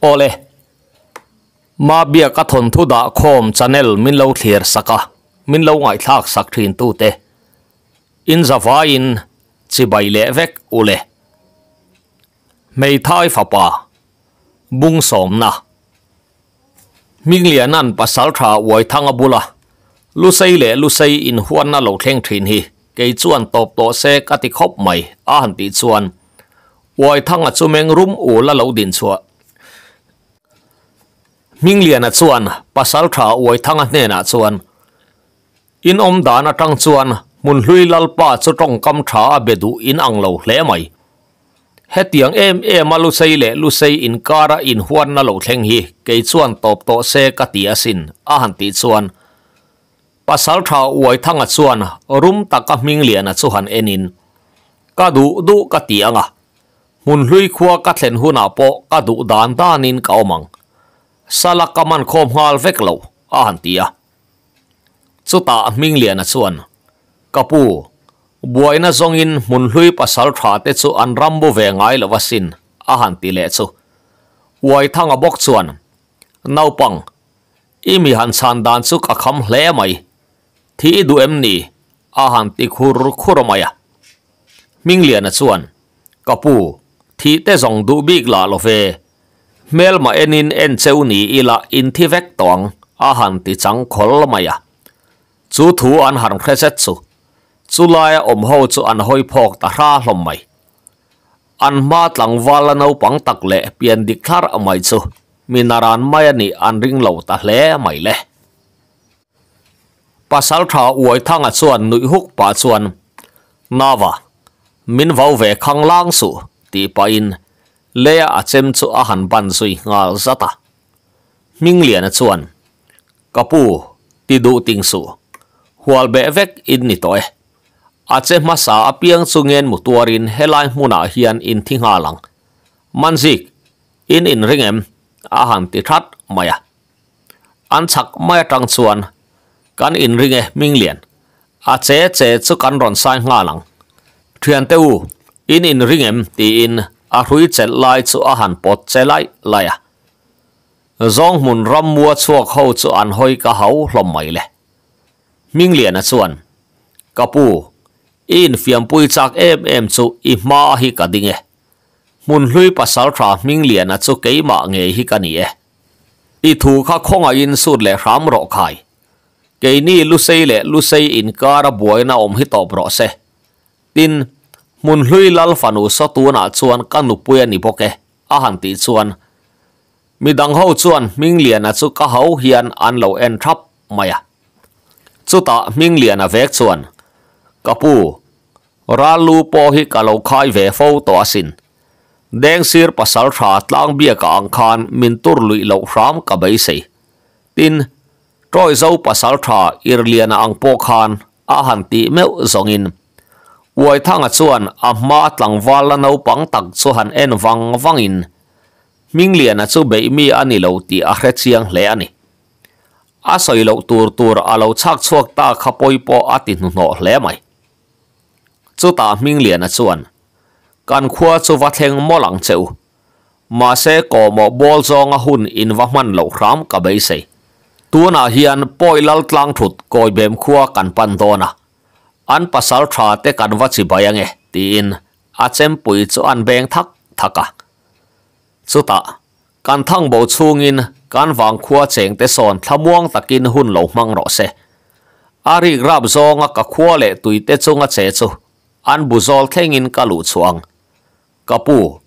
Awle, Mabiaka thawnthu dah khawm channel min lo thlir sak a, min lo ngaihthlak sak thin tute in zavaiin chibai leh vek ule. Hmeithai fapa bung sawmna Hminglianan pasal tha Uaithanga bula Lusei leh Lusei inhuanna lo thleng thin hi kei chuan tawp tawh se ka ti khawp mai a han tih chuan Uaithanga chu meng rum ul a lo din chhuah. Hmingliana chuan pasal tha Uaithanga hnenah chuan In awm dan atang chuan Hmunhlui Lalpa chu tawngkam tha a be duh in ang lo hle mai. Hetiang em em a Lusei leh Lusei inkara inhuanna lo thleng hi kei chuan tawp tawh se ka ti asin a han tih chuan Pasaltha Uaithanga chuan rum taka Hmingliana chu han enin Ka duh duh ka ti ang a, Hmunhlui khua ka thlen hunah pawh ka duh dan danin ka awm ang. Sala ka man khawm nghal vek lo a han ti a. Chutah Hmingliana chuan, Ka pu, buaina zawngin hmunhlui pasal tha te chu an ram bu ve ngai lo asin, a han ti leh chu. Uaithanga bawk chuan, Naupang, i mi han chhan dan chu ka kham hle mai. Thi i duh em ni? a han ti khur khur mai a. Hmingliana chuan, Ka pu, thih te zawng duh bik lah lo ve. Hmelma enin en cheu ni ila in thi vek tawh ang, a han ti chang khawl mai a. Chu thu an han hre zet chu, chu laia awm ho chu an hawi phawk ta hra hlawm mai. An hma tlangval la naupang tak leh pian dik thlar mai chu mi naran mai a nih an ring lo ta hle mai le. Pasaltha Uaithanga chuan nuih huk pah chuan, Nava, min vau ve khang lang suh, tih pahin Leia a chem chu a han ban zui nghal zat a. Hmingliana chuan, Ka pu, ti duh ting suh. Hual beh vek in ni tawh e. A che hmasa apiang chu ngen mu tuarin helai hmunah hian in thi nghal ang. Manzik, in inring em? a han ti that mai a. An chhak mai atang chuan, Kan inring e Hminglian, a che che chu kan rawn sai nghal ang. Thiante u, in inring em? tiin a hrui chelh lai chu a han pawt che laih laih a. Zawnghmun rammua chhuak ho chu an hawi ka hau hlawm mai le. Hmingliana chuan, Ka pu, i infiampui chak em em chu i hma hi ka ding e. Hmunhlui pasaltha Hmingliana chu keimah ngei hi ka ni e. I thu kha khawngaihin sut leh hram rawh khai. Keini Lusei leh Lusei inkara buaina awm hi tawp rawh se. Tin, Hmunhlui Lal fanu saw tunah chuan ka nupui a ni bawk e, a han tih chuan midang ho chuan Hmingliana chu ka ho hian an lo en thap mai a. Chutah Hmingliana vek chuan, Ka pu, ral lu pawh hi ka lo khai ve fo tawh asin. Dengsir pasal tha tlang biaka ang khan min tur luih loh hram ka beisei. Tin, Tawizo pasal tha Irliana ang pawh khan a han tih meuh zawngin Uaithanga chuan a hma tlangval la naupang tak chu han en vang vangin Hmingliana chu beih mi a ni lo tih a hre chiang hle a ni. A sawi loh tur tur a lo chhak chhuak ta kha pawi pawh a ti hnuhnawh hle mai. Chutah Hmingliana chuan, Kan khua chu va thleng mawlh ang che u. Mahse kawhmawh bawl zawnga hun in va hman loh hram ka beisei. Tunah hian Pawi Lal tlangthut Kawibem khua kan pan dawn a, an pasal tha te kan va chi bai ange tiin a chempui chu an beng thak thak a. Chutah kan thangbo chhungin kan vangkhua chengte sawn thlamuang takin hun lo hmang rawh se. A rik rap zawnga ka khua leh tuite chunga che chu an bu zawl thlengin ka luh chhuah ang. Ka pu,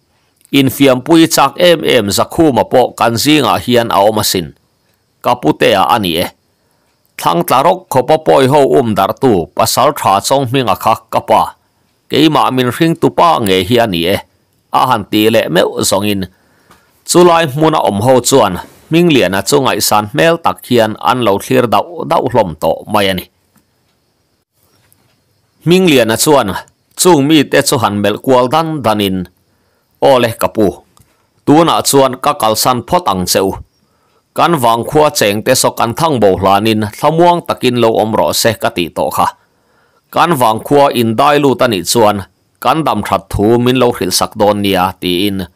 infiampui chak em em Zakhuma pawh kan zingah hian a awm asin. Ka putea a ni e. Thlang tla rawk khawpa pawi ho um darhtu pasal tha chawng hminga kha ka pa, keimah min hringtu pa nge hi a ni e, a han ti leh meuh zawngin chulai hmuna awm ho chuan Hmingliana chu ngaihsan hmel tak hian an lo thlir dauh dauh hlawm tawh mai a ni. Hmingliana chuan chung mite chu han melh kual dan danin, Aw le ka pu, tunah chuan ka kalsan phawt ang che u. Kan vangkhua chengte saw kan thang bo hlanin thlamuang takin lo awm rawh se ka tih tawh kha. Kan vangkhua indai lut a nih chuan kan dam that thu min lo hrilhsak dawn nia tiin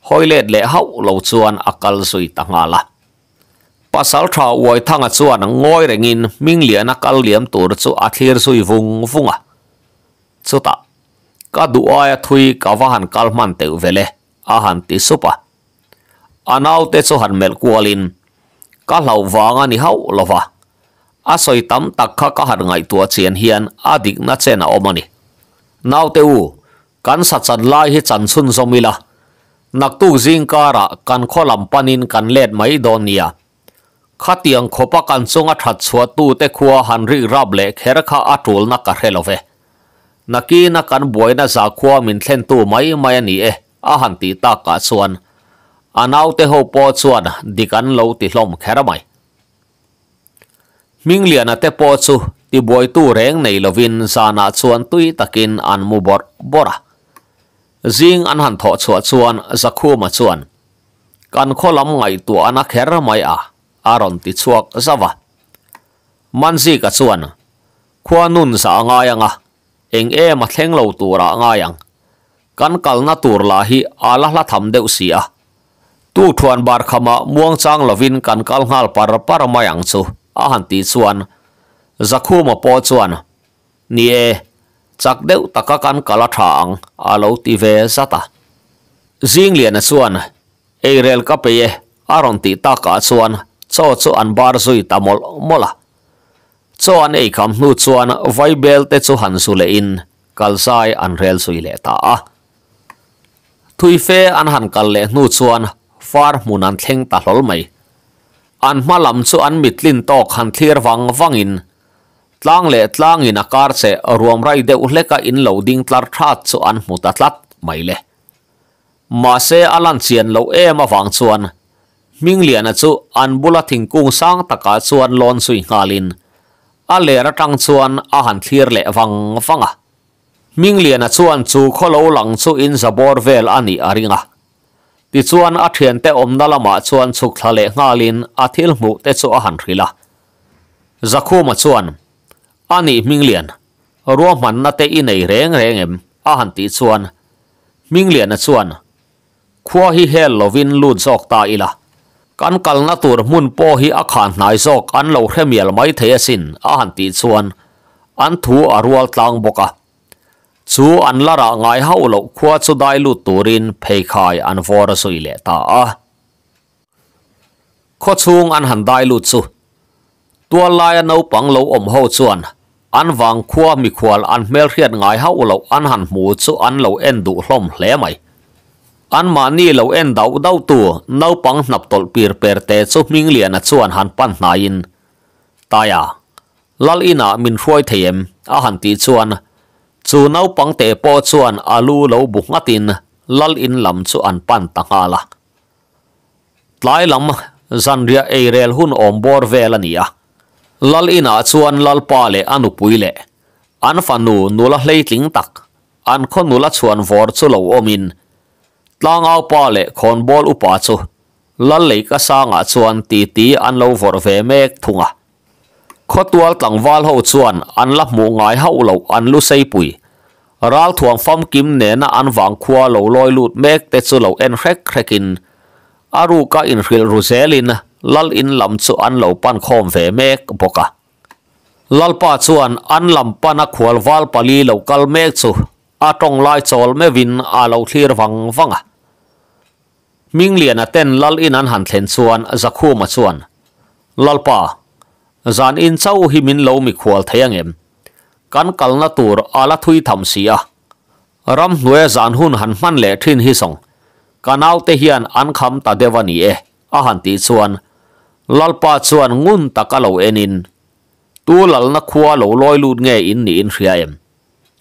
hawi let leh hauh lo chuan a kal zui ta nghal a. Pasalṭha Uaithanga chuan ngawi rengin Hmingliana kal liam tur chu a thlir zui vung vung a. Chutah, Ka duh aia thui ka va han kal hman teuh vel e, a han ti sup a. A naute chu han melh kualin, Ka hlauh vang a ni hauh lo va, a sawi tam tak kha ka han ngaihtuah chian hian a dikna chen a awm a ni. Naute u, kan sa chan lai hi chan chhunzawm ila, naktuk zingkarah kan khaw lam panin kan let mai dawn nia. Khatiang khawpa kan chunga that chhuahtute khua han rik rap leh kher kha a tulna ka hre lo ve. Nakina kan buaina zakhua min thlentu mai mai a ni e, a han tih takah chuan a naute ho pawh chuan dik an lo ti hlawm kher mai. Hmingliana te pawh chu tibuaitu reng nei lovin zanah chuan tui takin an mu bawrh bawrh a. Zing an han thawh chhuah chuan Zakhuma chuan, Kan khaw lam ngaihtuah a na kher mai a, a rawn ti chhuak zauh a. Manzika chuan, Khua nun zah a ngai ang a, eng em a thleng lo turah a ngai ang. Kan kalna tur lah hi a la hla tham deuh si a. Tukthuan bar khamah muangchang lovin kan kal nghal par par mai ang chu, a han tih chuan Zakhuma pawh chuan, Ni e, chak deuh taka kan kal a tha ang, a lo ti ve zat a. Zingliana chuan, Eirel ka peih e, a rawn tih takah chuan chaw chu an bar zui ta mawlh mawlh a. Chaw an ei kham hnu chuan vaibel te chu han zu lehin kalzai an rel zui leh ta a. Thui fe an han kal leh hnu chuan far hmun an thleng ta hlawl mai. An hma lam chu an mittlin tawk han thlir vang vangin tlang leh tlangin a kar che ruam rai deuh hleka in lo ding tlar that chu an hmu ta tlat mai le. Mahse a lan chian loh em avang chuan Hmingliana chu an bula thingkung sang takah chuan lawn zui nghalin a ler atang chuan a han thlir leh vang vang a. Hmingliana chuan chu khaw lo lang chu in za bawr vel a nih a ring a. Tichuan a thiante awmna lamah chuan chhuk thla leh nghalin a thil hmuh te chu a han hrilh a. Zakhuma chuan, A nih Hminglian, ruahmanna te i nei reng reng em? a han tih chuan Hmingliana chuan, Khua hi hel lovin lut zawk ta ila, kan kalna tur hmun pawh hi a khan hnai zawk an lo hre mial mai thei asin a han tih chuan an thu a rual tlang bawk a. Chu an la rah ngai hauh loh khua chu dai lut turin pheikhai an vawr zui leh ta a. Khaw chhung an han dai lut chu tual laia naupang lo awm ho chuan an vang khua mikhual an hmelhriat ngai hauh loh an han hmu chu an lo en duh hlawm hle mai. Anmahni lo en dauh dauh tu naupang hnap tawlh pir per te chu Hmingliana chuan han pan hnaiin, Taia, Lal inah min hruai thei em? a han tih chuan chu naupang te pawh chuan a lu lo bu nghatin Lal in lam chu an pan ta nghal a. Tlai lam zanriah eirel hun awm bawr vel a ni a. Lal inah chuan Lalpa leh a nupui leh an fanu nula hleitling tak an khaw nula chhuan vawr chu lo awmin Tlangaupa leh Khawnbawl upa chu Lal leika sangah chuan titi an lo vawrh ve mek thung a. Khawtual tlangval ho chuan an la hmuh ngai hauh loh an lu seipui ralthuam famkim nena an vangkhua lo lawi lut mek te chu lo en hrek hrekin a ruka inhrilh ru zelin lal in lam chu an lo pan khawm ve mek bawk a. Lalpa chuan an lam pana khualval pali lo kal mek chu a tawng lai chawl meuhin a lo thlir vang vang a. Hmingliana ten lal in an han thlen chuan Zakhuma chuan, Lalpa, zan in chauh hi min lo mikhual thei angem? Kan kalna tur a la thui tham si a. Ramhnuaia zan hun han hman leh thin hi zawng ka naute hian an kham ta deuh a ni e, a han tih chuan Lalpa chuan ngun taka lo enin, Tu lalna khua lo lawi lut nge in niin hria em?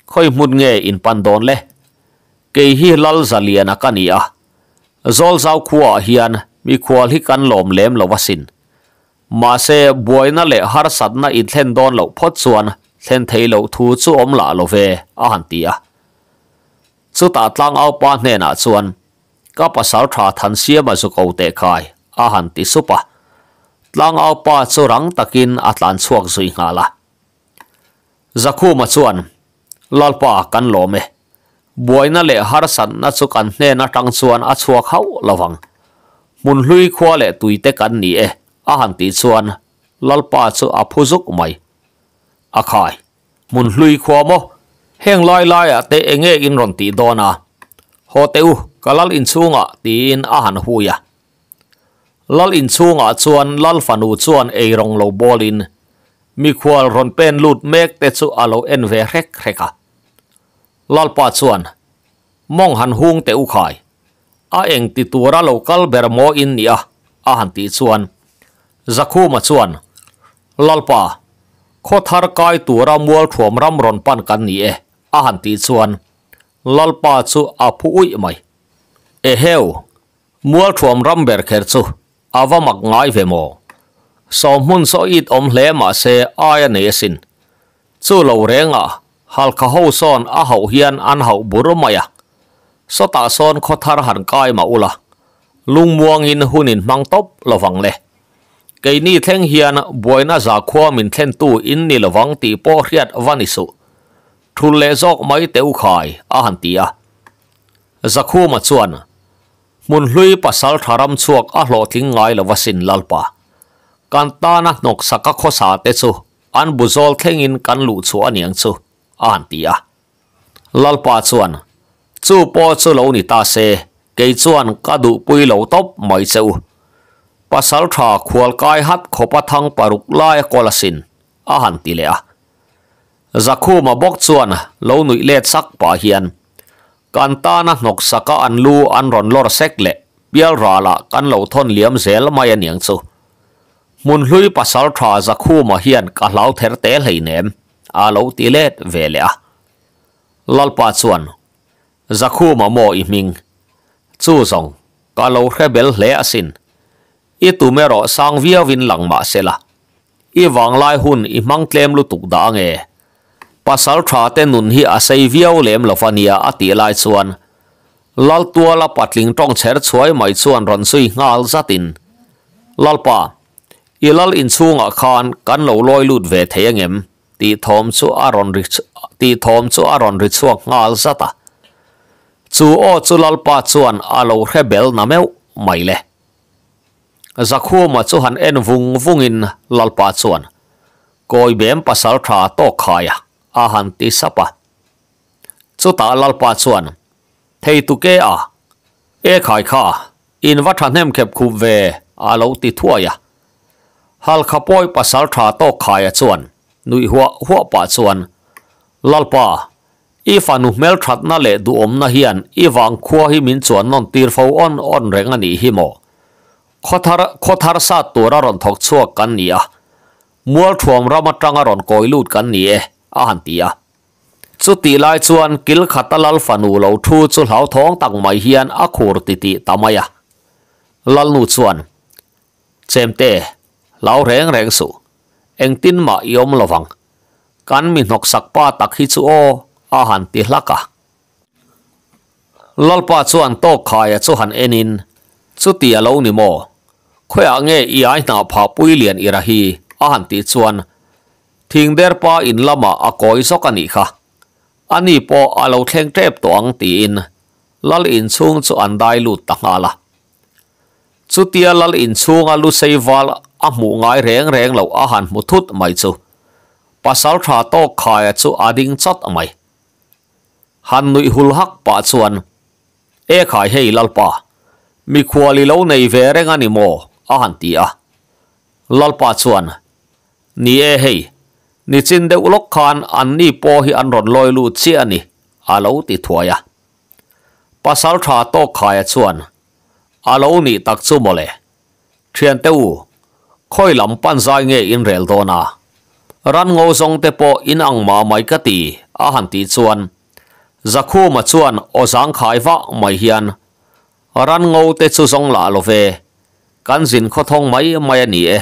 Khawi hmun nge in pan dawn le? Kei hi Lal Zaliana ka ni a, Zawlzau khuaah hian mikhual hi kan lawm lem lo asin. Mahse, buaina leh harsatna in thlen dawn loh phawt chuan thlen thei loh thu chu awm lah lo ve, a han ti a. Chutah tlangaupa hnenah chuan, Ka pasal tha Thansiama zu ko teh khai, a han ti sup a. Tlangaupa chu rang takin a tlan chhuak zui nghal a. Zakhuma chuan, Lalpa kan lawm e. Buaina leh harsatna chu kan hnen atang chuan a chhuak hauh lovang. Hmun hlui khua leh tuite kan ni e, a han tih chuan Lalpa chu a phu zuk mai. A khai, hmun hlui khua maw? Heng lai laiah te enge in rawn tih dawn a? Haw teh u, ka lal inchhungah tiin a han hui a. Lal inchhungah chuan Lal fanu chuan eirawng lo bawlin mikhual rawn pen lut mek te chu a lo en ve hrek hrek a. Lalpa chuan, Mawng han hung teh u khai, a eng ti tura lo kal ber maw in nia a han tih chuan Zakhuma chuan, Lalpa, khaw thar kai tura mual thuam ram rawn pan kan ni e a han tih chuan Lalpa chu a phu uih mai. Eheu, mual thuam ram ber kher chu a va mak ngai ve maw? Saw hmun saw it awm hle mah se ai a nei asin. Chu lo rengah Halkha ho sawn a hauh hian an hauh bur mai a. Sawtah sawn khaw thar han kai mah ula, lungmuangin hun in hmang tawp lovang le. Keini thleng hian buaina zakhua min thlentu in ni lovang tih pawh hriat va ni suh. Thul leh zawk mai teh u khai, a han ti a. Zakhuma chuan, Hmun hlui pasal tha ram chhuak a hlawhtling ngai lo asin Lalpa. Kan tana hnawksaka khawsa te chu an bu zawl thlengin kan luh chhuah aniang chu, a han ti a. Lalpa chuan, Chu pawh chu lo ni ta se, kei chuan ka duhpui lo tawp mai che u. Pasal tha khual kai hat khawpa thang paruk lai a kawl asin, a han ti leh a. Zakhuma bawk chuan lo nuih let sak pah hian, Kan tana hnawk saka an lu an rawn lawr sek leh pial ralah kan lo thawn liam zel mai aniang chu. Hmun hlui pasal tha Zakhuma hian ka hlau ther te hleinem, a lo ti let ve leh a. Lalpa chuan, Zakhuma maw i hming? Chu zawng, ka lo hre bel hle asin. I tum erawh sang viauin lang mah se la. I vanglai hun i hmang tlem lutuk dah ange. Pasal tha te nun hi a sei viau lem lo va nia a tih lai chuan Laltuala patling tawng chher chhuai mai chuan rawn zui nghal zatin, Lalpa, i lal inchhungah khan kan lo lawi lut ve thei angem? tih thawm chu a rawn ri tih thawm chu a rawn ri chhuak nghal zat a. Chu aw chu Lalpa chuan a lo hre bel na meuh mai le. Zakhuma chu han en vung vungin Lalpa chuan, Kawi bem pasal tha tawk khai a, a han ti sap a. Chutah Lalpa chuan, Thei tu ke a, e khai kha, in va thahnem khep khup ve, a lo ti thuai a. Halkha pawi pasal tha tawk khaia chuan nuih huah huah pah chuan, Lalpa, I fanu hmelthatna leh duhawmna hian i vang khua hi min chuan nawn tir fo awn awn reng a nih hi maw? Khawthar khawthar sat tura rawn thawk chhuak kan ni a, Mualthuam ram atanga rawn kawi lut kan ni e, a han ti a. Chutih lai chuan kil khata lal fanu lo thu chu hlauthawng tak mai hian a khur titih ta mai a. Lalnu chuan, Chemte, hlau reng reng suh, engtin mah i awm lovang. Kan mi hnawksak pa tak hi chu aw, a han ti hlak a. Lalpa chuan tawk khaia chu han enin, Chuti a lo ni maw? Khawiah nge i ai hnah phah pui lian ira hi? a han tih chuan Thingder pa in lamah a kawi zawk a nih kha. Ani pawh a lo thleng tep tawh ang tiin Lal inchhung chu an dai lut ta nghal a. Chutia lal inchhunga lusei val a hmuh ngai reng reng loh a han hmu thut mai chu pasal tha tawk khaia chu a ding chawt mai. Han nuih hul hak pah chuan, E khai hei Lalpa, mikhual i lo nei ve reng a ni maw? a han ti a. Lalpa chuan, Ni e hei, nichin deuh lawk khan anni pawh hi an rawn lawi lut chiah a ni, a lo ti thuai a. Pasal tha tawk khaia chuan, A lo nih tak chu mawle. Thiante u, khawi lam pan zai nge in rel dawn a? Ran ngo zawng te pawh in ang mah mai ka ti, a han tih chuan Zakhuma chuan aw zang khai vah mai hian, Ran ngo te chu zawng lah lo ve, kan zin khawthawng mai mai a ni e,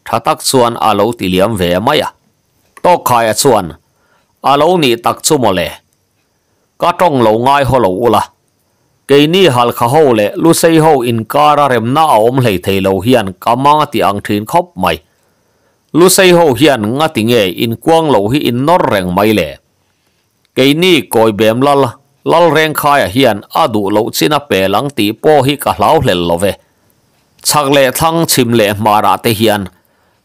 tha tak chuan a lo ti liam ve mai a. Tawkkhaia chuan, A lo nih tak chu mawle. Ka tawng lo ngai haw lo ula. Keini Halkha ho leh Lusei ho inkara remna a awm hlei thei lo hian ka mang a ti ang thin khawp mai. Lusei ho hian ngati nge inkuang lo hi innawr reng mai le? Keini Kawibem lal, Lalrengkhaia hian a duh loh chin a pel ang tih pawh hi ka hlau hlel lo ve. Chhak leh thlang chhim leh hmarah te hian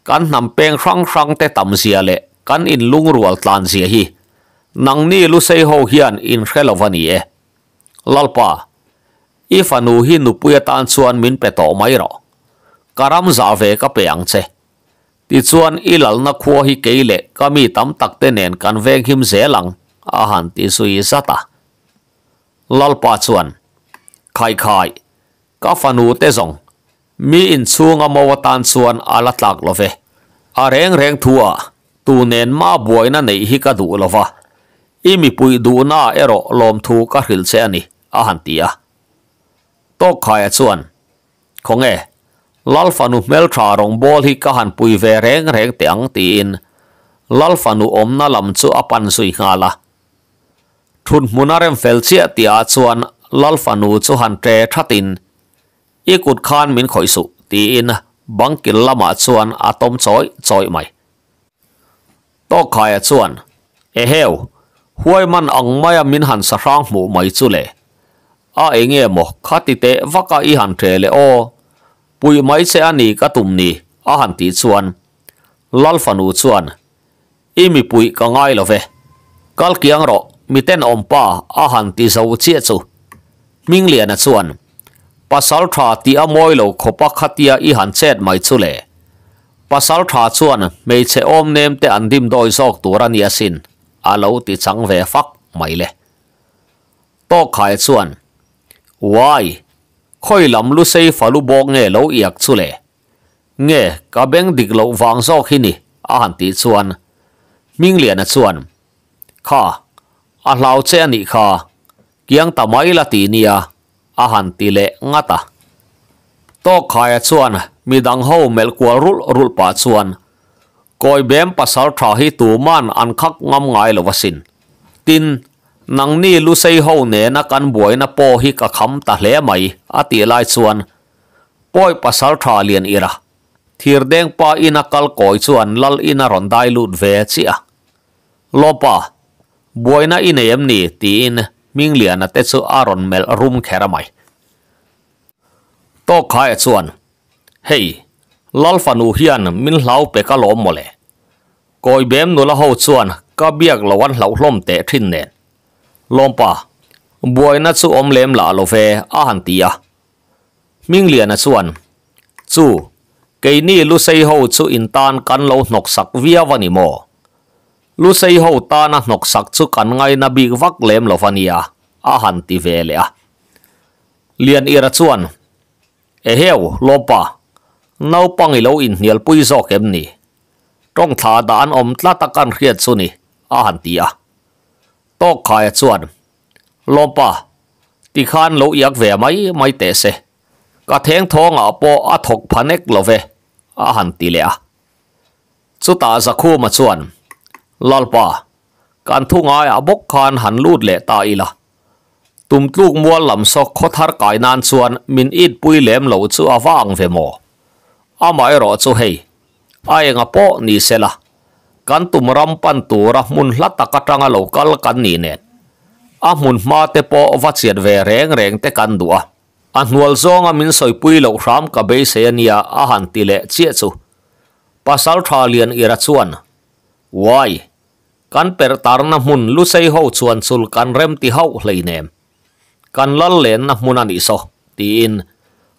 kan hnam peng hrang hrang te tam zia leh kan inlungrual tlan zia hi nangni Lusei ho hian in hre lo va ni e. Lalpa, i fanu hi nupui atan chuan min pe tawh mai rawh. Ka ram zah ve ka pe ang che. Tichuan, i lalna khua hi kei leh ka mi tam takte nen kan venghim zel ang, a han ti zui zat a. Lalpa chuan, Khai khai, ka fanu te zawng, mi inchhunga mo atan chuan a la tlak lo ve. A reng reng thu ah, tu nen mah buaina neih hi ka duh lo va, i mipui duhnaah erawh lawmthu ka hrilh che a ni, a han ti a. Tawkkhaia chuan, Khawnge, Lal fanu hmeltha rawngbâwl hi ka han pui ve reng reng teh ang tiin Lal fanu awmna lam chu a pan zui nghal a. Thut hmun a rem fel chiah tihah chuan Lal fanu chu han ṭe thatin, I kut khan min khawih suh tiin bangkil lamah chuan a tawm chawih chawih mai. Tawkkhaia chuan, Eheu, huai man ang maia min han sahrang hmuh mai chu le. A enge maw khati teh vaka i han ṭhe le aw, puih mai che a ni ka tum ni, a han tih chuan Lal fanu chuan, I mipuih ka ngai lo ve, kal kiang rawh miten awmpa a han ti zo chiah chu. Hmingliana chuan, Pasal ṭha tih a mawi lo khawpa khatia i han chet mai chu le. Pasal ṭha chuan hmeichhe awm nem te an dimdawi zawk tur a ni asin, a lo ti chang ve fak mai le. Tawkhaia chuan, Uai! Khawi lam Lusei falu bawk nge lo iak chu le? Nge ka beng dik loh vang zawk hi ni? a han tih chuan Hmingliana chuan, Kha, a hlau che a nih kha, kiang ta mai la ti nia, a han ti leh ngat a. Tawkkhaia chuan midang ho melh kual rulh rulh pah chuan, Kawi bem pasal tha hi tuman an khak ngam ngai lo asin. Tin, nangni Lusei ho nena kan buaina pawh hi ka kham ta hle mai, a tih lai chuan Pawi pasal tha lian ira thirdeng pa ina kal kawi chuan lal ina rawn dai lut ve chiah a. Lawpa, buaina i nei em ni? tiin Hmingliana te chu a rawn melh rum kher a mai. Tawkkhaia chuan, Hei, Lal fanu hian min hlau pe ka lawm mawle. Kawi bem nula ho chuan ka biak lo an hlauh hlawm teh thin nen. Lawmpa, buaina chu awm lem lah lo ve, a han ti a. Hmingliana chuan, Chu, keini Lusei ho chu in tan kan lo hnawksak viau a ni maw? Lusei ho tana hnawksak chu kan ngaina bik vak lem lo va nia, a han ti ve leh a. Lian Ira chuan, Eheu, Lawmpa, naupang i lo inhnialpui zawk em ni? Tawng thla dah an awm tlat a kan hriat chu ni, a han ti a. Tawkkhaia chuan, Lawmpa, tikhan lo iak ve mai mai teh se. Ka theng thawngah pawh a thawk pha nek lo ve, a han ti leh a. Chutah Zakhuma chuan, Lalpa, kan thu ngaiah bawk khan han lut leh ta ila. Tumtluk mual lam saw khaw thar kai nan chuan min it pui lem lo chu a va ang ve maw? Amaherawh chu hei, a enga pawh ni se la, kan tum ram pan tura hmun hla tak atanga lo kal kan nih nen, a hmun hma te pawh va chiat ve reng reng te kan duh a, a hnual zawnga min sawipui loh hram ka beisei a nia a han ti leh chiah chu. Pasal tha lian ira chuan, Uai! Kan perh tarna hmun Lusei ho chuan chul kan rem ti hauh hleinem. Kan lal lenna hmun a nih saw, tiin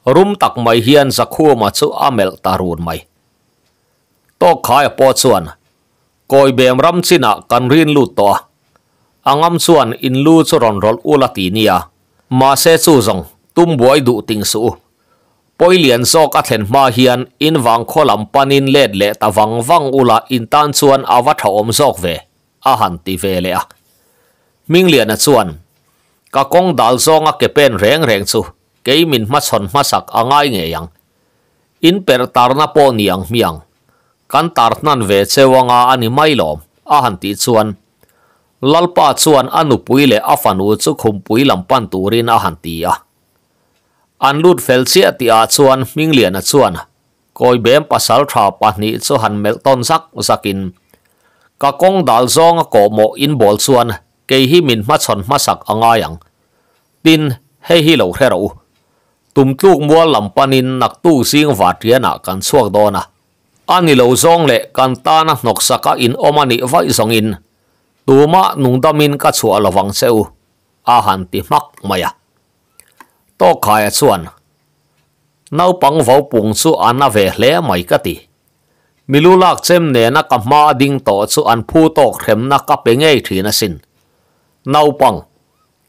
rum tak mai hian Zakhuma chu a melh ta run mai. Tawkkhaia pawh chuan, Kawi bem ram chinah kan rin lut tawh a, a ngam chuan in lu chu rawn rawlh ula ti nia, mahse chu zawng tum buai duh ting suh u. Pawi lian zawk a thlen hma hian in vang khaw lam panin let leh ta vang vang ula in tan chuan a va tha awm zawk ve, a han ti ve leh a. Hmingliana chuan, Ka kawng dal zawnga ke pen reng reng chu kei min hmachhawn hmasak a ngai ngei ang. In perh tarna pawh ni ang hmiang, kan tar hnan ve cheu anga a ni mai lawm, a han tih chuan Lalpa chuan a nupui leh a fanu chu khumpui lam pan turin a han ti a. An lut fel chiah tih ah chuan Hmingliana chuan Kawibem pasal tha pahnih chu han melh tawn zak zak in ka kawng dal zawng a kawhmawh in bawl chuan kei hi min hmachhawn hmasak a ngai ang. Tin, hei hi lo hre rawh u. Tum tluk mual lam panin naktuk zing vatrianah kan chhuak dawn a. A ni lo zawng leh kan tana hnawksaka in awm a nih vaih zawngin tumah nungdamin ka chhuah lovang che u, a han ti hmak mai a. Tawkhaia chuan, Naupang vopung chu a na ve hle mai ka ti. Milu lak chem nena ka hma a ding tawh chu an phu tawk hremna ka pe ngei thin asin. Naupang,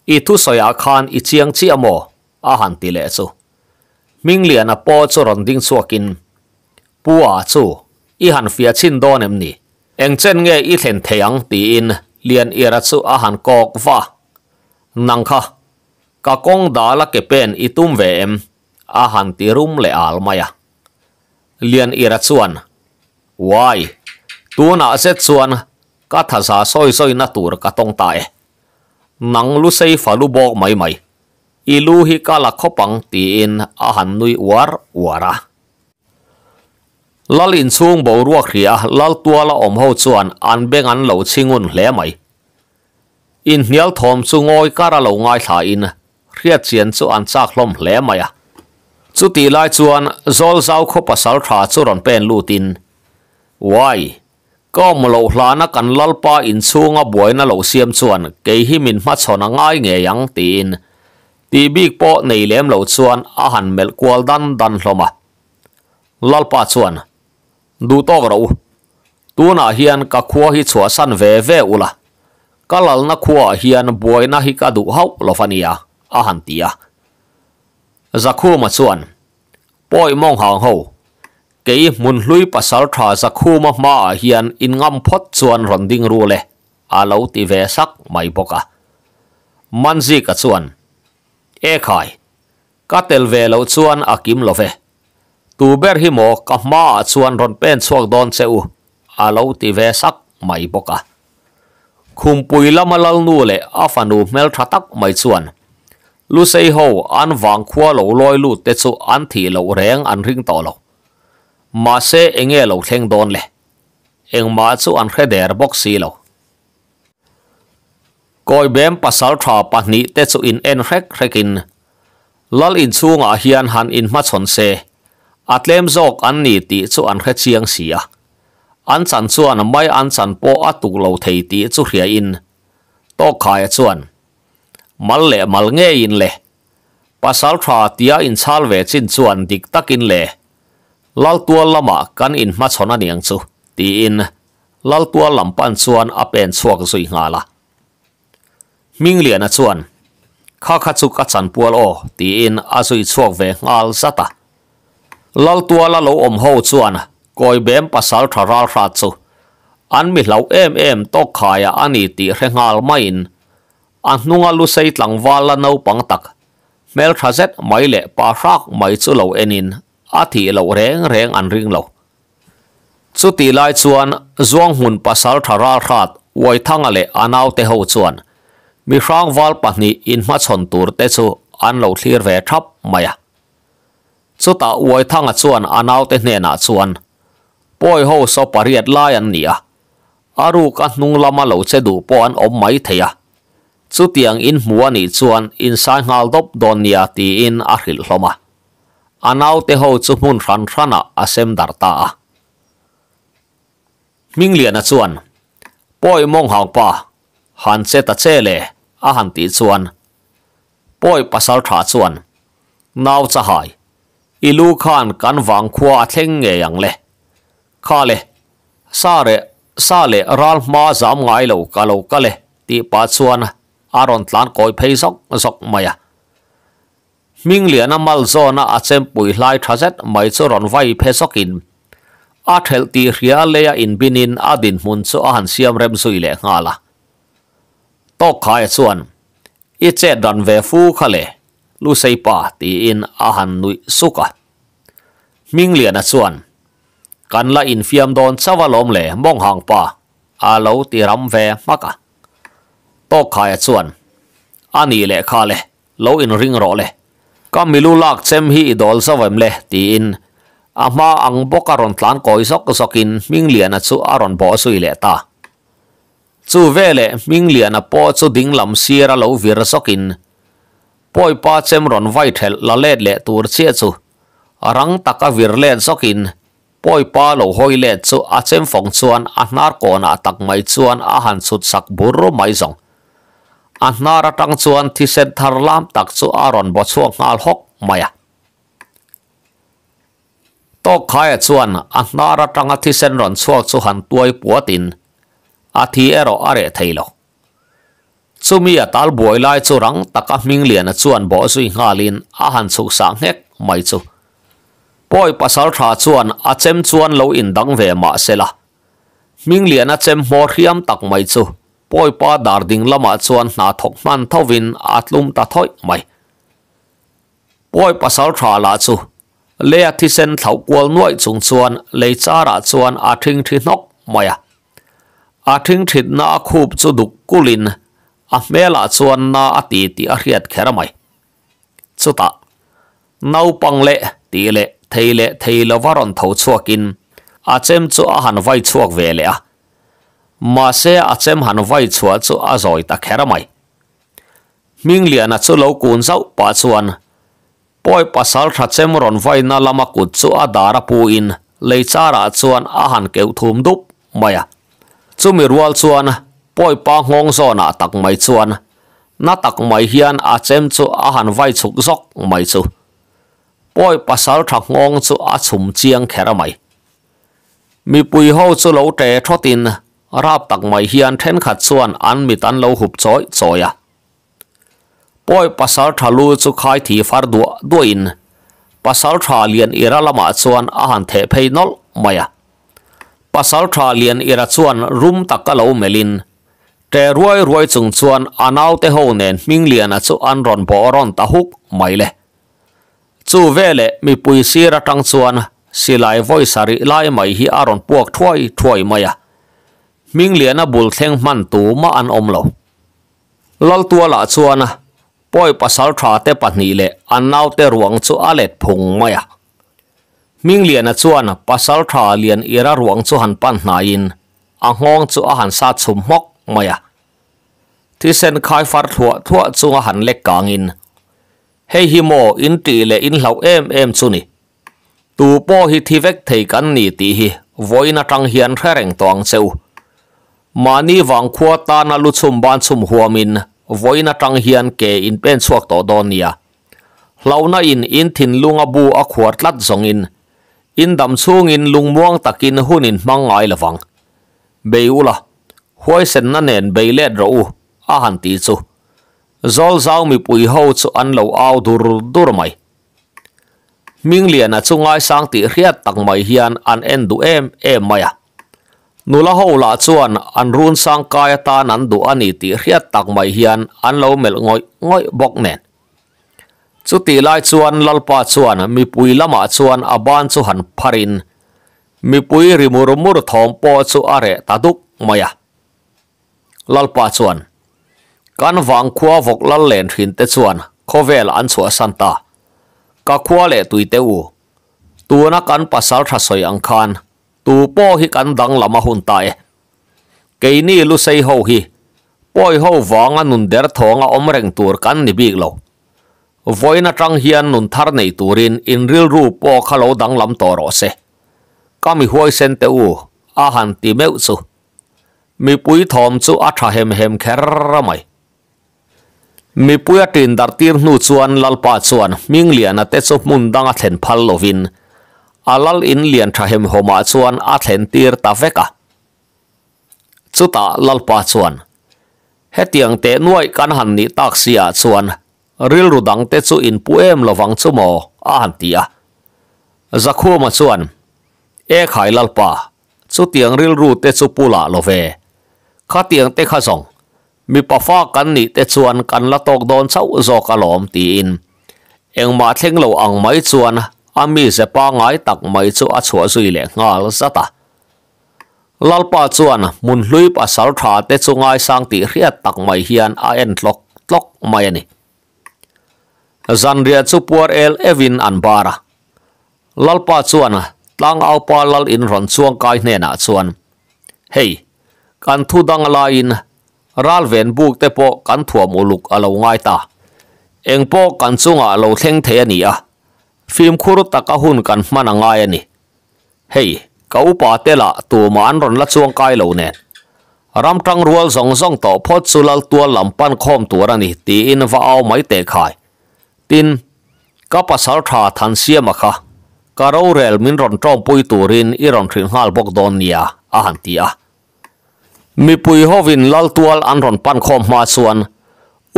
i thusawiah khan i chiang chiah maw? a han ti leh chu. Hmingliana pawh chu rawn ding chhuakin, Pu A chu, i han fiah chhin dawn em ni? Eng chen nge i thlen thei ang? tiin Lianira chu a han kawk va. Nang kha, ka kawng dala ke pen i tum ve em? a han ti rum leh al mai a. Lianira chuan, Uai, tunah zet chuan ka thaza sawi zawina tur ka tawng ta e. Nang lusei falu bawk mai mai, i lu hi ka la khawp ang tiin a han nui uar uar a. Lal inchhung boruak hria lal tuala awm ho chuan an beng an lo chhingun hle mai. Inhnial thawm chu ngawi kar a lo ngaithla in hriatchian chu an chak hlawm hle mai a. Chutih lai chuan Zawlzau khaw pasal tha chu rawn pen lut in, Uai, ka awm loh hlana kan Lalpa inchhunga buaina lo siam chuan kei hi min hmachhawn a ngai ngei ang tiin tih bik pawh nei lem lo chuan a han melh kual dan dan hlawm a. Lalpa chuan, Duh tawk rawh u. Tunah hian ka khua hi chhuahsan ve ve ula, ka lalna khuaah hian buaina hi ka duh hauh lo va nia, a han ti a. Zakhuma chuan, Pawi mawng hang ho, kei hmunhlui pasal tha Zakhuma hmaah hian in ngam phawt chuan rawn ding ru le, a lo ti ve sak mai bawk a. Manzika chuan, E khai, Ka tel ve loh chuan a kim lo ve. Tu ber hi maw ka hmaah chuan rawn pen chhuak dawn che u, a lo ti ve sak mai bawk a. Khumpui lama lalnu leh a fanu hmeltha tak mai chuan Lusei ho an vangkhua lo lawi lut te chu an thih loh reng an ring tawh lo. Mahse enge lo thleng dawn le? Engmah chu an hre der bawk si lo. Kawibem pasaltha pahnihte chu in en hrek hrekin Lal inchhungah hian han inhmachhawn se, a tlem zawk an ni tih chu an hre chiang si a. An chan chuan mai an chan pawh a tuk lo thei tih chu hriain Tawkkhaia chuan, Mal leh mal ngeiin le, pasaltha tia inchhal ve chin chuan dik takin le, Lal tual lamah kan inhmachhawn aniang chu, tiin Laltual lam pan chuan a pen chhuak zui nghal a. Hmingliana chuan, Kha kha chu ka chanpual aw, tiin a zui chhuak ve nghal zat a. Laltuala lo awm ho chuan Kawibem pasal tha ral hrat chu an mi hlauh em em tawk khaia a ni tih hre nghal maiin a hnunga lusei tlangval la naupang tak hmeltha zet mai leh pa hrak mai chu lo enin a thih loh reng reng an ring lo. Chutih lai chuan Zuanghmun pasal tha ralhrat Uaithanga leh a naute ho chuan mi hrangval pahnih inhmachhawn tur te chu an lo thlir ve thap mai a. Chutah Uaithanga chuan a naute hnenah chuan, Pawi ho saw pariat lai an ni a, a ruk a hnung lama lo che duh pawh an awm mai thei a, chutiang inhmu a nih chuan insai nghal dawp dawn nia tiin a hrilh hlawm a. A naute ho chu hmun hran hranah a sem darh ta a. Hmingliana chuan, Pawi mawng pa, han che ta che le, a han tih chuan Pawi pasal tha chuan, Nau chahai, i lu khan kan vangkhua a thleng ngei ang le. Kha le, sa reh, sa leh ral hma zam ngai lo ka lo kal e, tih pah chuan a rawn tlan kawi phei zawk zawk mai a. Hmingliana mal zawna a chempui hlai tha zet mai chu rawn vai phe zawkin a thelh tih hria leia inbinin a dinhmun chu a han siam rem zui leh nghal a. Tawkkhaia chuan, I chet ran ve fu kha le, Lusei pa, tiin a han nuih suk a. Hmingliana chuan, Kan la infiam dawn chauh alawm le, Mawnghang pa, a lo ti ram ve hmak a. Tawkkhaia chuan, A nih leh kha le, Lo inring rawh le. Ka milu lak chem hi i dawl zauh em le? tiin a hma ang bawk a rawn tlan kawi zawk zawkin Hmingliana chu a rawn bawh zui leh ta. Chu veleh Hmingliana pawh chu ding lam sira lo vir zawkin Pawipa chem rawn vai thelh la let leh tur chiah chu rang taka vir let zawkin Pawipa lo hawi let chu a chem fawng chuan a hnar kawnah tak mai chuan a han chhut sak bur mai zawng. A hnar atang chuan thisen thar lam tak chu a rawn baw chhuak nghal hawk mai a. Tawkkhaia chuan a hnar atanga thisen rawn chhuak chu han tuai puatin a thi erawh a reh thei lo. Chumi a tal buai lai chu rang taka Hmingliana chuan bawh zui nghalin a han chhuk sah nghek mai chu. Pawi pasal tha chuan a chem chuan lo indang ve mah sela. Hmingliana chem hmawr hriam tak mai chu Pawipa dar ding lamah chuan hna thawk hman thovin a tlum ta thawih mai. Pawi pasal tha lah chu lei a thisen thlauh kual nuaih chung chuan lei charah chuan a thingthi hnawk mai a. A thingthitna a khup chu duk kulin a hmelah chuan na a ti tih a hriat kher mai. Chutah, naupang leh tih leh thei leh thei lova rawn tho chhuakin a chem chu a han vai chhuak ve leh a. Mahse a chem han vai chhuah chu a zawi ta kher mai. Hmingliana chu lo kun zauh pah chuan Pawi pasal tha chem rawn vaina lama kut chu a dar a pu in lei charah chuan a han keuh thum dup mai a. Chumi rual chuan Pawi pa nghawng zawnah tak mai chuan na tak mai hian a chem chu a han vai chhuk zawk mai chu. Pawi pasal tha nghawng chu a chhum chiang kher mai. Mipui ho chu lo ṭe thawtin rap tak mai hian thenkhat chuan an mit an lo hup chawi chawi a. Pawi pasal tha lu chu khai thi far duah duahin pasal tha lian ira lamah chuan a han theh phei nawlh mai a. Pasal tha lian ira chuan rum taka lo melhin ṭe ruai ruai chung chuan a naute ho nen Hmingliana chu an rawn bawh rawn ta huk mai le. Chu veleh mipui sir atang chuan silai vawi sarih lai mai hi a rawn puak thuai thuai mai a, Hmingliana bul thleng hman tumah an awm lo. Laltualah chuan pawi pasal tha te pahnih leh an naute ruang chu a let phung mai a. Hmingliana chuan pasal tha lian ira ruang chu han pan hnaiin a nghawng chu a han sat chhum hmawk mai a. Thisen khai far thluah thluah chunga han lek kangin Hei hi maw in tih leh in hlauh em em chu ni. Tu pawh hi thi vek thei kan ni tih hi vawiin atang hian hre reng tawh ang che u. Mahni vangkhua tana lu chhum ban chhum huamin vawiin atang hian ke in pen chhuak tawh dawn nia. Hlauhna in in thinlunga bu a khuar tlat zawngin in dam chhungin lungmuang takin hun in hmang ngai lovang. Bei ula, huaisenna nen bei let rawh u a han ti chu. Zawlzau mipui ho chu an lo au dur dur mai. Hmingliana chu ngaisang tih hriat tak mai hian an en duh em em mai a. Nula ho lah chuan an run sang kai atan an duh a ni tih hriat tak mai hian an lo melh ngawih ngawih bawk nen. Chutih lai chuan Lalpa chuan mipui lamah chuan a ban chu han pharin mipui ri mur mur thawm pawh chu a reh ta duk mai a. Lalpa chuan, Kan vangkhua vawk lal len thin te chuan khawvel an chhuahsan ta. Ka khua leh tui te u. Tuna kan pasal tha sawi ang khan tu pawh hi kan danglam a hun ta e. Keini Lusei ho hi pawi ho vanga nun derthawnga awm reng tur kan ni bik lo. Vawiin atang hian nun thar nei turin in rilru pawh kha lo danglam tawh rawh se. Ka mi huaisen te u a han ti meuh chu. Mipui thawm chu a tha hem hem kher mai. Mipui a tin darh tir hnu chuan Lalpa chuan Hmingliana te chu hmun danga thlen phal lovin a lal in lian tha hem hawmah chuan a thlen tir ta vek a. Chutah Lalpa chuan, Hetiang teh nuaih kan han nih tak si ah chuan rilru dang te chu in pu em lovang chu maw? a han ti a. Zakhuma chuan, E khai Lalpa, Chutiang rilru te chu pu lah lo ve. Khatiang te kha zawng, mipa fa kan nih te chuan kan la tawk dawn chauh zawk alawm tiin engmah thleng lo ang mai chuan a mize pangai tak mai chu a chhuah zui leh nghal zat a. Lalpa chuan hmun hlui pasal tha te chu ngaisang tih hriat tak mai hian a en tlawk tlawk mai a ni. Zanriah chu puar el evin an bar a. Lalpa chuan Tlangaupa lal in rawn chuang kai hnenah chuan, Hei, Kan thu dang laiin ralven buk te pawh kan thuam uluk a lo ngai ta. Engpawh kan chungah lo thleng thei a ni a, fimkhur taka hun kan hman a ngai a ni. Hei, ka upa te lah tumah an rawn la chuang kai lo nen. Ram tang rual zawng zawng tawh phawt chu lal tual lam pan khawm tur a ni tiin va au mai teh khai. Tin, ka pasal tha Thansiama kha ka rorel min rawn tawmpui turin i rawn hrilh nghal bawk dawn nia, a han ti a. Mipui hovin lal tual an rawn pan khawm hma chuan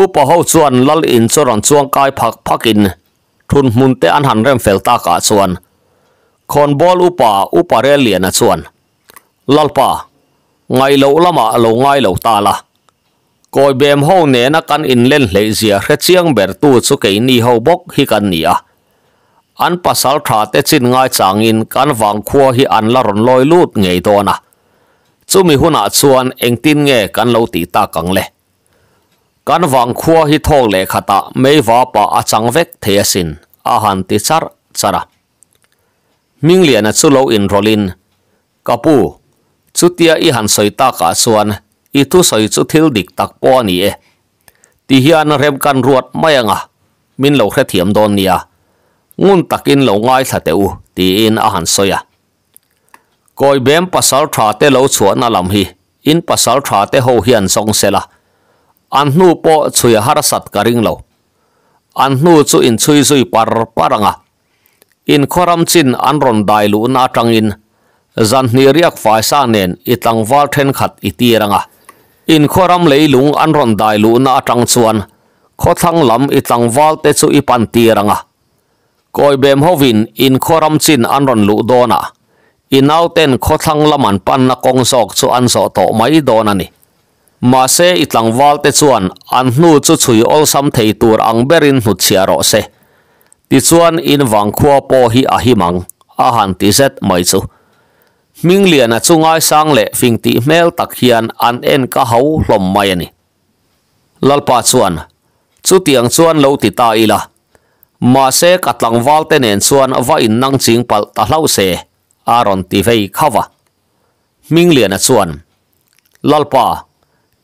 upa ho chuan lal in chu rawn chuang kai phak phakin thun hmun te an han rem fel takah chuan khawnbawl upa Upa Relliana chuan Lalpa, ngaih loh lamah lo ngai lo ta la. Kawi bem ho nena kan inlen hleih zia hre chiang ber tu chu keini ho bawk hi kan ni a. An pasal tha te chin ngai changin kan vangkhua hi an la rawn lawi lut ngei dawn a. Chumi hunah chuan engtin nge kan lo tih tak ang le? Kan vangkhua hi thawk leh khatah meiva pah a chang vek thei asin, a han ti charh charh a. Hmingliana chu lo inrawlhin, Ka pu, chutia i han sawi takah chuan i thusawi chu thil dik tak pawh a ni e. Ti hian rem kan ruat mai anga min lo hrethiam dawn nia, ngun takin lo ngaithla teh u, tiin a han sawi a. Kawi bem pasal tha te lo chhuahna lam hi in pasal tha te ho hian zawng sela, an hnu pawh chhui a harsat ka ring lo. An hnu chu inchhui zui par par anga Inkhawram chin an rawn dai luhna atangin zanhnih riak faisa nen i tlangval thenkhat i tir ang a. Inkhawram leilung an rawn dai luhna atang chuan khawthlang lam i tlangval te chu i pan tir ang a. Kawibem hovin inkhawram chin an rawn luh dawnah i nauten khawthlang lam an panna kawng zawk chu an zawh tawh mai dawn a ni. Mahse i tlangval te chuan an hnu chu chhui awlsam thei tur ang berin hnutchhiah rawh se. Tichuan in vangkhua pawh hi a him ang, a han ti zet mai chu. Hmingliana chu ngaisang leh fing tih hmel tak hian an en ka ho hlawm mai a ni. Lalpa chuan, Chutiang chuan lo ti ta ila. Mahse ka tlangval te nen chuan va innang ching palh ta hlauh se, a rawn ti vei khauh a. Hmingliana chuan, Lalpa,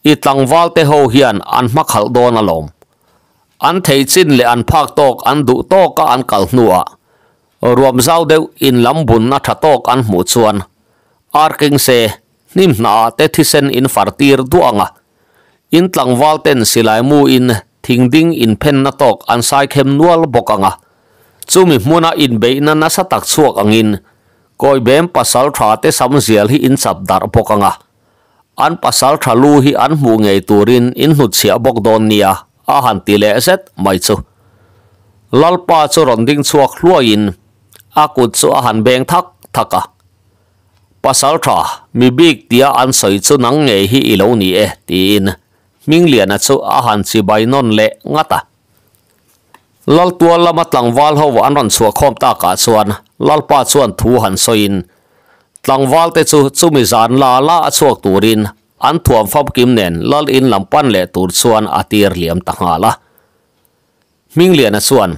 i tlangvalte ho hian an hma khalh dawn alawm. An thei chin leh an phak tawk an duh tawka an kal hnuah ruam zau deuh in lam bunna tha tawk an hmuh chuan arking se hnim hnah ah te thisen in far tir duah ang a. In tlangvalten silai mu in thing ding in phenna tawk an sai khem nual bawk ang a. Chumi hmuna inbeihna nasa tak chhuak angin Kawibem pasal tha te sam zial hi in chap darh bawk ang a, an pasal tha lu hi an hmuh ngei turin in hnutchhiah bawk dawn nia, a han ti leh zet mai chu. Lalpa chu rawn ding chhuak hluaiin a kut chu a han beng thak thak a. Pasal tha, mi bik tia an sawi chu nang ngei hi i lo ni e, tiin Hmingliana chu a han chibai nawn leh ngat a. Laltual lama tlangval ho an rawn chhuah khawm takah chuan Lalpa chuan thu han sawiin, tlangvalte chu chumi zan la la a chhuak turin an thuam famkim nen Lal in lam pan leh tur chuan a tir liam ta nghal a. Hmingliana chuan,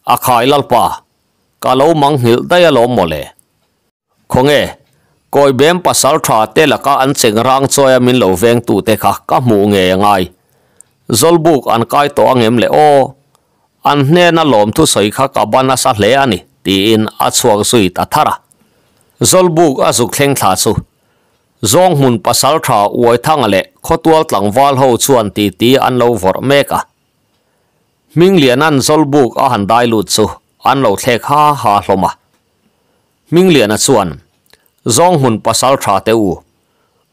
A khai Lalpa, ka lo mangnghilh daih alawm mawle. Khawnge, Kawibem pasal tha te laka an cheng rang chawia min lo vengtute kha ka hmuh ngei a ngai. Zawlbuk an kai tawh angem le aw? An hnena lawmthu sawi kha ka ban nasa hle a ni, tiin a chhuak zui ta thar a. Zawlbuk a zuk thleng thla chu Zawnghmun pasal tha Uaithanga leh Khawtual tlangval ho chuan titi an lo vawrh mek a. Hmingliana'n Zawlbuk a han dai lut chu an lo thlek ha ha hlawm a. Hmingliana chuan, Zawnghmun pasal tha te u,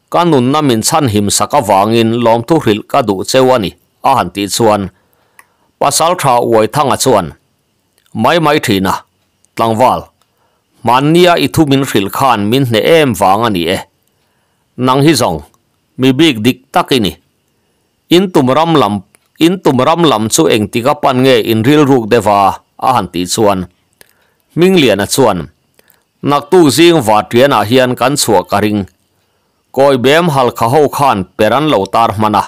ka nunna min chhanhim sak avangin lawmthu hrilh ka duh cheu a ni, a han tih chuan pasal tha Uaithanga chuan, Mai mai thin a, tlangval, hmannia i thu min hrilh khan min hneh em vang a ni e. Nang hi zawng, mi bik dik tak i ni. In tum ram lam, in tum ram lam chu engtik a pan nge in rilruk deuh a? a han tih chuan Hmingliana chuan, Naktuk zing Vatrianah hian kan chhuah ka ring. Kawibem halkha ho khan per an lo tar hman a,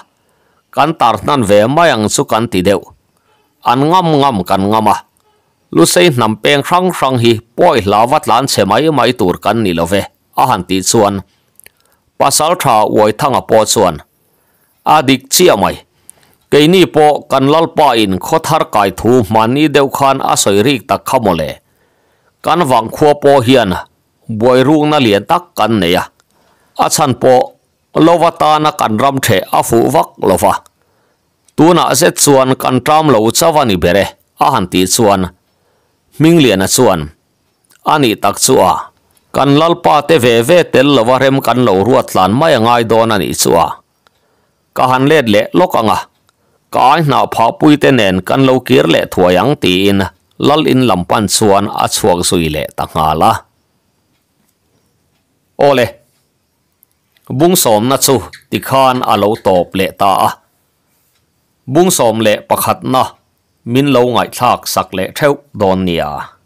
kan tar hnan ve mai ang chu kan ti deuh. An ngam ngam kan ngam a, Lusei hnam peng hrang hrang hi pawi hlava tlan chhe mai mai tur kan ni lo ve, a han tih chuan. Pasalṭha Uaithanga pawh chuan, A dik chiah mai. Keini pawh kan Lalpa in khaw thar kai thu hmanni deuh khan a sawi rik tak kha mawle. Kan vangkhua pawh hian buai rukna lian tak kan nei a, a chhan pawh lova tana kan ram ṭheh a fuh vak lo va. Tunah zet chuan kan ṭam lo chauh a ni ber e, a han tih chuan Hmingliana chuan, A nih tak chu a, kan Lalpa te ve ve tel lova rem kan lo ruat tlan mai a ngai dawn a nih chu a. Ka han let leh lawk ang a, ka ai hnah phahpui te nen kan lo kir leh thuai ang tiin Lal in lam pan chuan a chhuak zui leh ta nghal a. Awle, bungsawmna chu tikhan a lo tawp leh ta a. Bungsawm leh pakhatna min lo ngaihthlak sak leh theuh dawn nia.